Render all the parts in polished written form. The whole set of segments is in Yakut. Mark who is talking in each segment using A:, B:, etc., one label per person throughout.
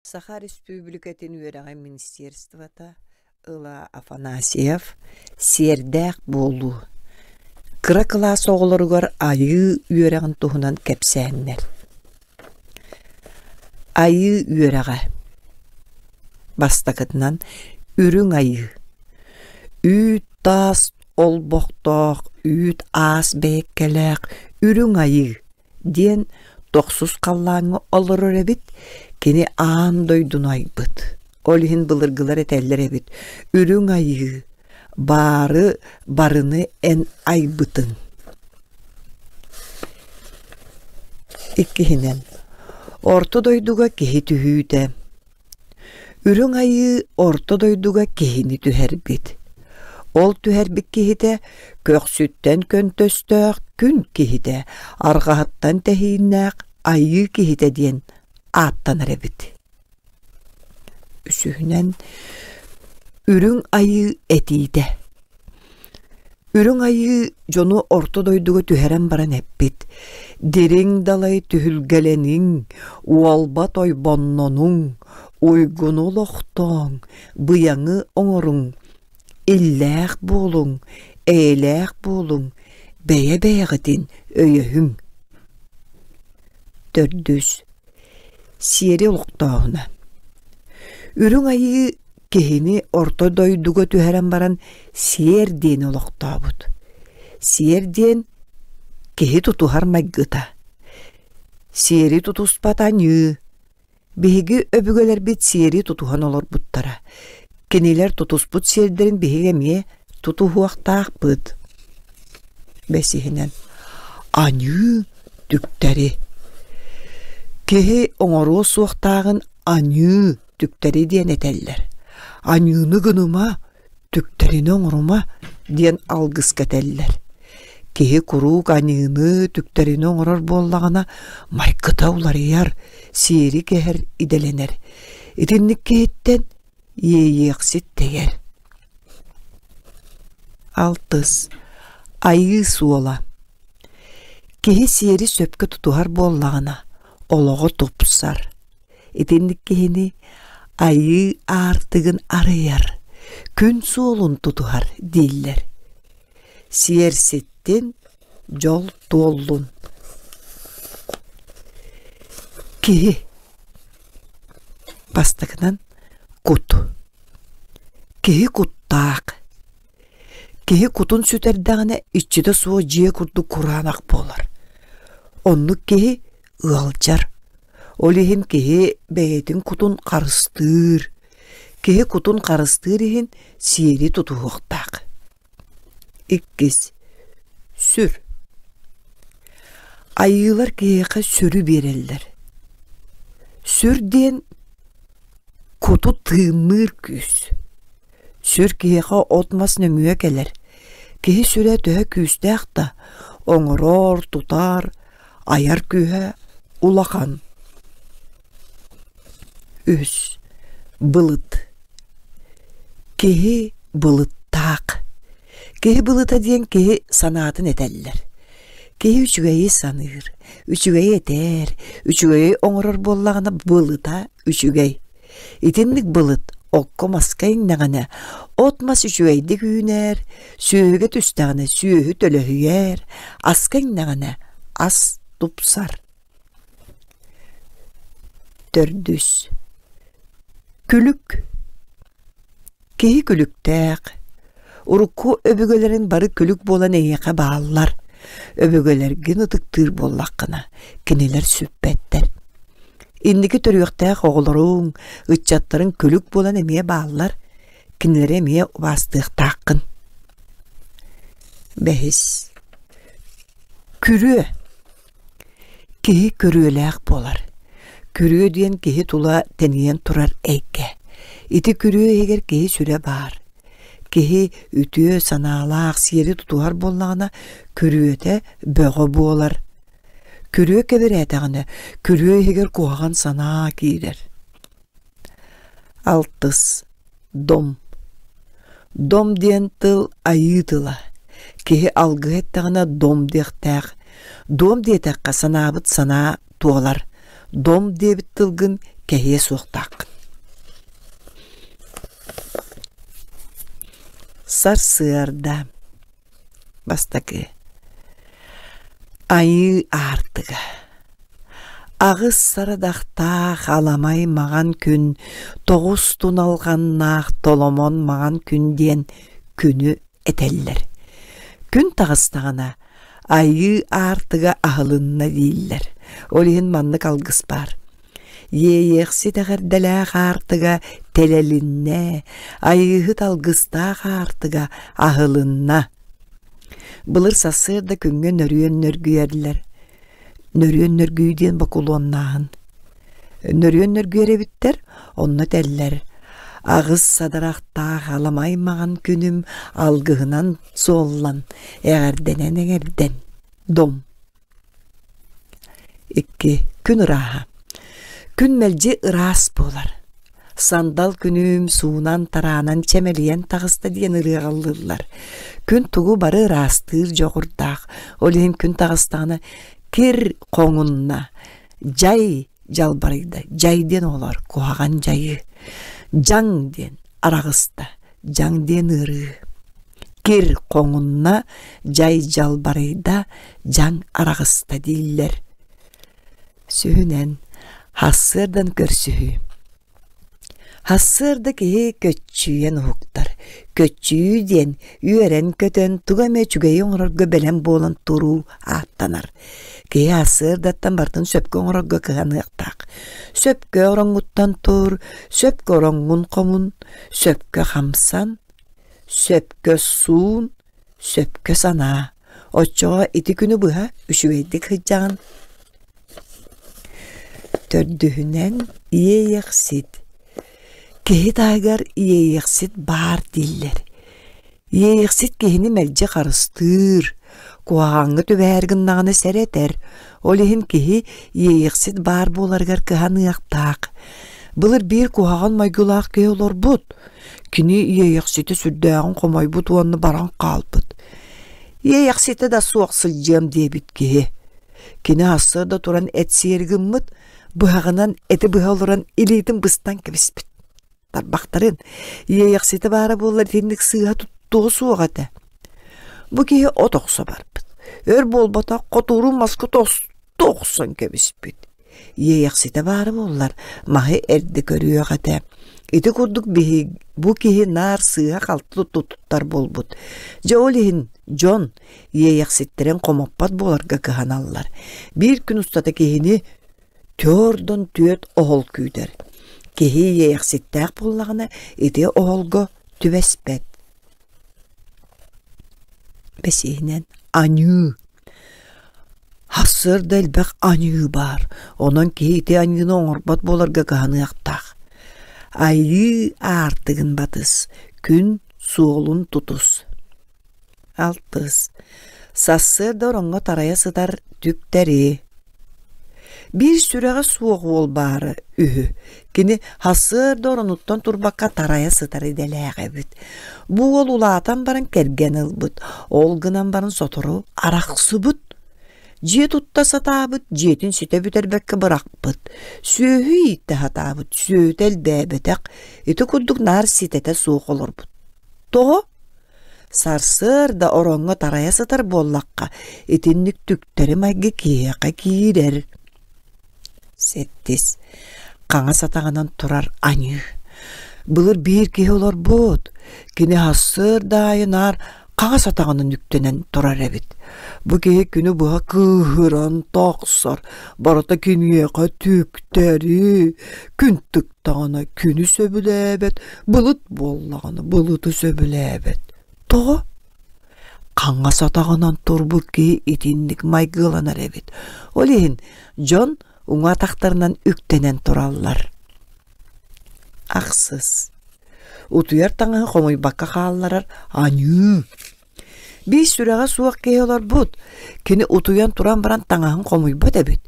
A: Саха Республикатын үөрэҕин министерствота ыла Афанасьев «Сиэрдээх буолуу» кыра кылаас оҕолоругар айыы үөрэҕин туһунан кэпсээннэр. Айыы үөрэҕэ Бастакытынан үрүҥ айыы Үүт таас олбохтоох, үүт аас бэйэккэлээх үрүҥ айыы диэн тохсус халлааҥҥа олорор эбит, кини аан дойдуну айбыт. Ол иһин былыргылар этэллэр эбит: «Үрүҥ айыы, баары барыны эн айбытыҥ». Иккиһинэн, орто дойдуга киһи түһүүтэ. Үрүҥ айыы орто дойдуга киһини түһэрбит. Ол түһэрбит киһитэ көхсүттэн көнтөстөөх күн киһитэ, арҕаһыттан тэһииннээх айыы киһитэ диэн ааттанар эбит. Үсүһүнэн, үрүҥ айыы этиитэ. Үрүҥ айыы дьону орто дойдуга түһэрэн баран эппит: «Дириҥ далай түһүлгэлэниҥ, уолбат ойбоннонуҥ, уйгуну олохтооҥ, быйаҥы оҥоруҥ, иллээх буолуҥ, эйэлээх буолуҥ, бэйэ-бэйэҕитин өйөһүҥ». Төрдүс Сиэри олохтооһуна. Үрүҥ айыы киһини орто дойдуга түһэрэн баран сиэр диэни олохтообут. Сиэр диэн киһи тутуһар майгыта. Сиэри тутуспат аньыы. Биһиги өбүгэлэрбит сиэри тутуһан олорбуттара. Кинилэр тутуспут сиэрдэрин биһиги эмиэ тутуһуохтаахпыт. Бэсиһинэн, аньыы түктэри. Киһи оҥоруо суохтааҕын аньыы түктэри диэн этэллэр. Аньыыны гыныма, түктэрини оҥорума диэн алгыска этэллэр. Киһи куруук аньыыны, түктэрини оҥорор буоллаҕына, майгыта уларыйар, сиэри кэһэр идэлэнэр. Итинник киһиттэн иэйиэхсит тэйэр. Алтыс. Айыы суола. Киһи сиэри сөпкө тутуһар буоллаҕына, олоҕо тупсар. Итинник киһини айыы аартыгын арыйар, күн суолун тутуһар дииллэр. Сиэр ситтин, дьол туоллун. Киһи Бастакынан кут. Киһи куттаах. Киһи кутун сүтэрдэҕинэ иччитэ суох дьиэ курдук кураанах буолар. Оннук киһи ыалдьар. Ол иһин киһи бэйэтин кутун харыстыыр. Киһи кутун харыстыыр иһин сиэри тутуһуохтаах. Иккис Сүр. Айыылар киһиэхэ сүрү биэрэллэр. Сүр диэн куту тыынныыр күүс. Сүр киһиэхэ от-мас нөҥүө кэлэр. Киһи сүрэ төһө күүстээх да, оҥорор, тутар, айар күүһэ улахан. Үс Былыт. Киһи былыттаах. Киһи былыта диэн киһи санаатын этэллэр. Киһи үчүгэйи саныыр, үчүгэйи этэр, үчүгэйи оҥорор буоллаҕына былыта үчүгэй. Итинник былыт окко-маска иҥнэҕинэ, от-мас үчүгэйдик үүнэр, сүөһүгэ түстэҕинэ сүөһү төлөһүйэр, аска иҥнэҕинэ ас тупсар. Төрдүс Күлүк Киһи күлүктээх. Урукку өбүгэлэрин бары күлүк буолан эйиэхэ бааллар. Өбүгэлэргин ытыктыыр буоллаххына, кинилэр сүппэттэр. Инники төрүөхтээх оҕолоруҥ, ыччаттарыҥ күлүк буолан эмиэ бааллар, кинилэри эмиэ убаастыахтааххын. Бэһис Күрүө Киһи көрүөлээх буолар. Күрүө диэн киһи тула тэнийэн турар эйгэ. Ити күрүө иһигэр киһи сүрэ баар. Киһи үтүө санаалаах сиэри тутуһар буоллаҕына, күрүөтэ бөҕө буолар. Күрүө кэбирээтэҕинэ, күрүө иһигэр куһаҕан санаа киирэр. Алтыс Дом Дом диэн тыл айыы тыла. Киһи алгыһы эттэҕинэ дом диэхтээх. Дом диэтэххэ санаабыт санаа туолар. Дом диэбит тылгын кэһиэ суохтааххын. Сарсыарда Бастакы Айыы аартыга Аҕыс сарадахтаах аламай маҕан күн тоҕус туналҕаннаах толомон маҕан күн диэн күнү этэллэр. Күн таҕыстаҕына Айыы аартыга аһылынна дииллэр. Ол иһин маннык алгыс баар. Иэйиэхсит эҕэрдэлээх аартыга тэлэлиннэ, Айыыһыт алгыстаах аартыга аһылынна. Былыр сарсыарда күҥҥэ нөрүөн нөргүйэллэр. Нөрүөн нөргүйүү диэн бокулуоннааһын. Нөрүөн нөргүйэр эбиттэр, онно этэллэр: Аҕыс садарахтаах аламай маҕан күнүм алгыһынан суоллан, эҕэрдэнэн эҥэрдэн, дом. Икки Күн ырааһа. Күн мэлдьи ыраас буолар. Сандал күнүм суунан-тараанан чэмэлийэн таҕыста диэн ырыаҕалыыллар. Күн тугу бары ыраастыыр дьоҕурдаах. Ол иһин күн таҕыстаҕына кир хоҥунна, дьай дьалбарыйда. Дьай диэн оҕолор куһаҕан дьайыы. Дьаҥ диэн араҕыста. Дьаҥ диэн ыарыы. Кир хоҥунна, дьай дьалбарыйда, дьаҥ араҕыста дииллэр. Сүһүнэн сарсыардан көрсүһүү. Сарсыарда киһи көччүйэн уһуктар. Көччүйүү диэн үөрэн-көтөн тугу эмэ үчүгэйи оҥорорго бэлэм буолан туруу ааттанар. Киһи сарсыардаттан барытын сөпкө оҥорорго кыһаныахтаах. Сөпкө ороҥҥуттан тур, сөпкө ороҥҥун хомун, сөпкө хамсан, сөпкө суун, сөпкө санаа. Оччоҕо ити күнү быһа үчүгэйдик сылдьаҕын. Төрдүһүнэн иэйэхсит. Киһи таһыгар иэйэхсит баар дииллэр. Иэйэхсит киһини мэлдьи харыстыыр, куһаҕаҥҥа түбэһэр гыннаҕына сэрэтэр. Ол иһин киһи иэйэхсит баар буоларыгар кыһаныахтаах. Былыр биир куһаҕан майгылаах киһи олорбут. Кини иэйэхситэ сүрдээҕин хомойбут уонна баран хаалбыт. Иэйэхситэ да суох сылдьыам диэбит киһи. Кини сарсыарда туран эт сиэри гыммыт, быһаҕынан эти быһа олорон илиитин быстан кэбиспит. Тарбахтарын иэйэхситэ баара буоллар итинник сыыһа туттуо суох этэ. Бу киһи от охсо барбыт. Өр буолбатах хотуурун маска тосту охсон кэбиспит. Иэйэхситэ баара буоллар маһы эрдэ көрүөх этэ. Ити курдук биһи бу киһи наар сыыһа-халты туттар буолбут. Дьэ ол иһин дьон иэйэхситтэрин хомоппот буоларга кыһаналлар. Биир күн устата киһини төрдөн түөрт оһол күүтэр. Киһи иэйэхситтээх буоллаҕына ити оһолго түбэспэт. Бэсиһинэн аньыы. Сарсыарда элбэх аньыы баар, онон киһи ити аньыыны оҥорбот буоларга кыһаныахтаах. Айыы аартыгын батыс, күн суолун тутус. Алтыс. Сарсыарда ороҥҥо тарайа сытар түктэри. Биир сүрэҕэ суох уол баара үһү. Кини сарсыарда оронуттан турбакка тарайа сытар идэлээх эбит. Бу уол улаатан баран кэргэн ылбыт, ол гынан баран сотору арахсыбыт. Дьиэ тутта сатаабыт, дьиэтин ситэ бүтэрбэккэ бырахпыт. Сүөһү ииттэ сатаабыт, сүөһүтэ элбээбэтэх, ити курдук наар ситэтэ суох олорбут. Тоҕо? Сарсыарда ороҥҥо тарайа сытар буоллахха, итинник түктэри майгы киһиэхэ киирэр. Сэттис. Хаҥас атаҕынан турар аньыы. Былыр биир киһи олорбут. Кини сарсыарда аайы наар хаҥас атаҕынан үктэнэн турар эбит. Бу киһи күнү быһа кыыһыран тохсор, барыта киниэхэ түктэри, күн тыктаҕына күнү сөбүлээбэт, былыт буоллаҕына былыты сөбүлээбэт. Тоҕо? Хаҥас атаҕынан турбут киһи итинник майгыланар эбит. Ол иһин дьон уҥа атахтарынан үктэнэн тураллар. Ахсыс. Утуйар таҥаһы хомуйбакка хаалларар аньыы. Биир сүрэҕэ суох киһи олорбут. Кини утуйан туран баран таҥаһын хомуйбат эбит.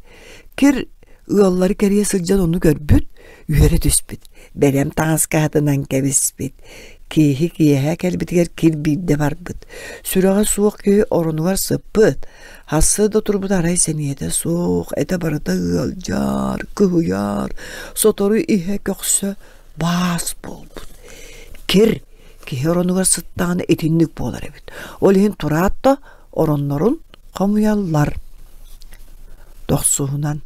A: Кир ыаллары кэрийэ сылдьан ону көрбүт, үөрэ түспүт. Бэлэм таҥаска хатынан кэбиспит. Киһи киэһэ кэлбитигэр кир биирдэ барбыт. Сүрэҕэ суох киһи оронугар сыппыт. Сарсыарда турбут арай сэниэтэ суох, этэ барыта ыалдьар, кыһыйар, сотору иһэ көхсө баас буолбут. Кир киһи оронугар сыттаҕына итинник буолар эбит. Ол иһин тураат да ороннорун хомуйаллар. Дохсуһунан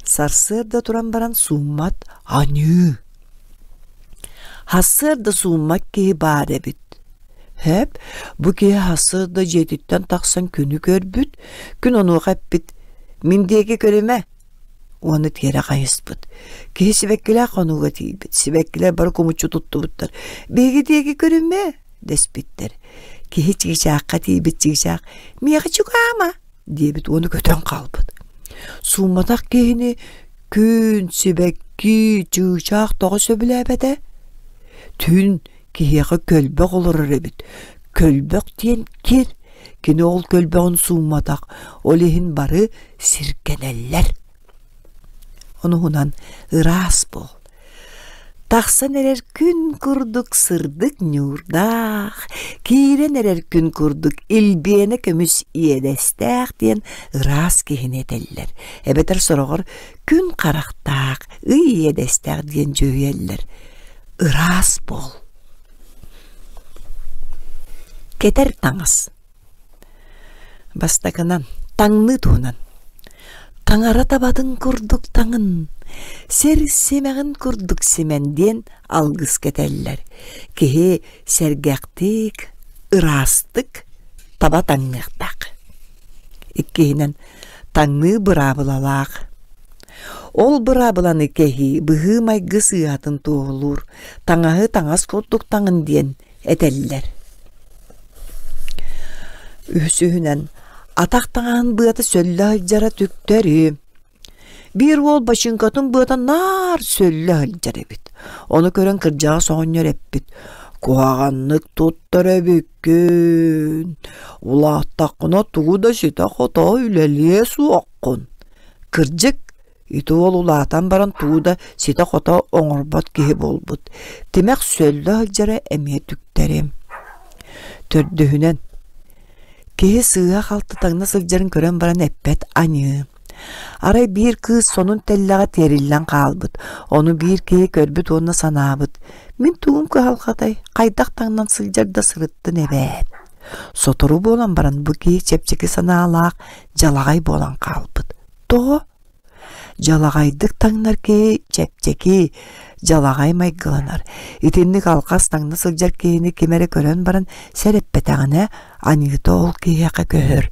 A: сарсыарда туран баран сууммат аньыы. Сарсыарда сууммат киһи баар эбит. Һэп, бу киһи сарсыарда дьиэтиттэн тахсан күнү көрбүт, күн онуоха эппит: «Мин диэки көрүмэ!» уонна тиэрэ хайыспыт. Киһи сибэккилээх хонууга тиийбит. Сибэккилэр бары кумуччу туттубуттар. «Биһиги диэки көрүмэ!» дэспиттэр. Киһи чыычаахха тиийбит чыычаах «Миэхэ чугаама!» диэбит уонна көтөн хаалбыт. Суумматах киһини күн, сибэкки, чыычаах тоҕо сөбүлээбэтэ? Түүн киһиэхэ көлбөх олорор эбит. Көлбөх диэн кир. Кини ол көлбөҕүн суумматах, ол иһин бары сиргэнэллэр. Онуһунан ыраас буол. Тахсан эрэр күн курдук сырдык ньуурдаах, киирэн эрэр күн курдук илбиэнэ көмүс иэдэстээх диэн ыраас киһини этэллэр. Эбэтэр сороҕор күн харахтаах, ый иэдэстээх диэн дьүһүйэллэр. Ыраас буол. Кэтэр таҥас Бастакынан, таҥныы туһунан. Таҥара табатын курдук таҥын, сир симэҕин курдук симэн диэн алгыс кэтэллэр. Киһи сэргэхтик, ыраастык таба таҥныахтаах. Иккиһинэн, таҥныы быраабылалаах. Ол быраабыланы кэһии быһыы-майгы сыыһатын туоһулуур, таҥаһы таҥас курдук таҥын диэн этэллэр. Үсүһүнэн, атах таҥаһын быата сөллө сылдьара түктэри. Биир уол бачыыҥкатын быата наар сөллө сылдьар эбит. Ону көрөн кырдьаҕас оҕонньор эппит: «Куһаҕаннык туттар эбиккин. Улааттаххына тугу да ситэ-хото үлэлиэ суоххун. Кырдьык, Ити уол улаатан баран тугу да ситэ-хото оҥорбот киһи буолбут. Тимэх сөллө сылдьара эмиэ түктэри. Төрдүһүнэн, киһи сыыһа-халты таҥна сылдьарын көрөн баран эппэт аньыы. Арай биир кыыс сонун тэллэҕэ тиэриллэн хаалбыт. Ону биир киһи көрбүт уонна санаабыт: «Мин тугум кыһалҕатай, хайдах таҥнан сылдьар да сырыттын эбээт». Сотору буолан баран бу киһи чэпчэки санаалаах дьалаҕай буолан хаалбыт. Тоҕо? Дьалаҕайдык таҥнар киһи чэпчэки, дьалаҕай майгыланар. Итинник алҕас таҥна сылдьар киһини ким эрэ көрөн баран сэрэппэтэҕинэ, аньыыта ол киһиэхэ көһөр.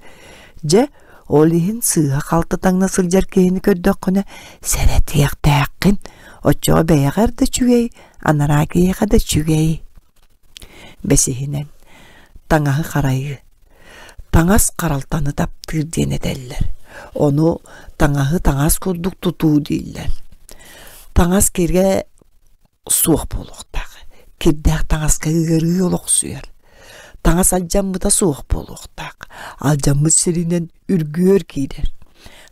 A: Дьэ, ол иһин сыыһа-халты таҥна сылдьар киһини көрдөххүнэ, сэрэтиэхтээххин. Оччоҕо бэйэҕэр да үчүгэй, анараа киһиэхэ да үчүгэй. Бэсиһинэн, таҥаһы харайыы. Таҥас харалтаны таптыыр диэн этэллэр. Ону таҥаһы таҥас курдук тутуу дииллэр. Таҥас кирэ суох буолуохтаах. Кирдээх таҥаска ыарыы олохсуйар. Таҥас алдьаммыта суох буолуохтаах. Алдьаммыт сиринэн үргүөр киирэр.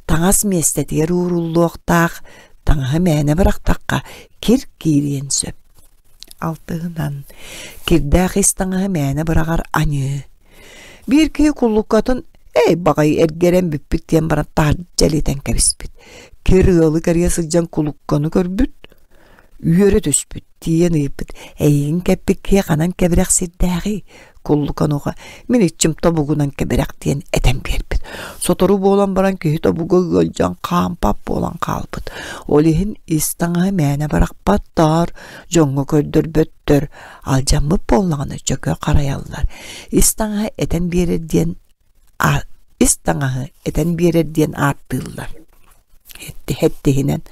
A: Таҥас миэстэтигэр ууруллуохтаах. Таҥаһы мээнэ бырахтахха кир киириэн сөп. Алтыһынан, кирдээх ис таҥаһы мээнэ быраҕар аньыы. Биир киһи куллуккатын «Эй, баҕайы эргэрэн бүппүт» диэн баран таһырдьа элитэн кэбиспит. Кир ыалы кэрийэ сылдьан кулукканы көрбүт, үөрэ түспүт, тиийэн ыйыппыт: «Эйигин кэппит киһи ханан кэбирэх сирдээҕий?» Куллукан уха «Мин иччим тобугунан кэбирэх» диэн этэн биэрбит. Сотору буолан баран киһи тобуга ыалдьан хаампат буолан хаалбыт. Ол иһин ис таҥаһы мээнэ бырахпаттар, дьоҥҥо көрдөрбөттөр, алдьаммыт буоллаҕына чөкө харайаллар. Ис таҥаһы этэн биэрэр диэн ис таҥаһы этэн биэрэр диэн ааттыыллар. Эттиһинэн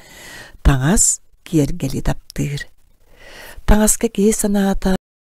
A: таҥас киэргэли таптыыр. Таҥаска киһи санаата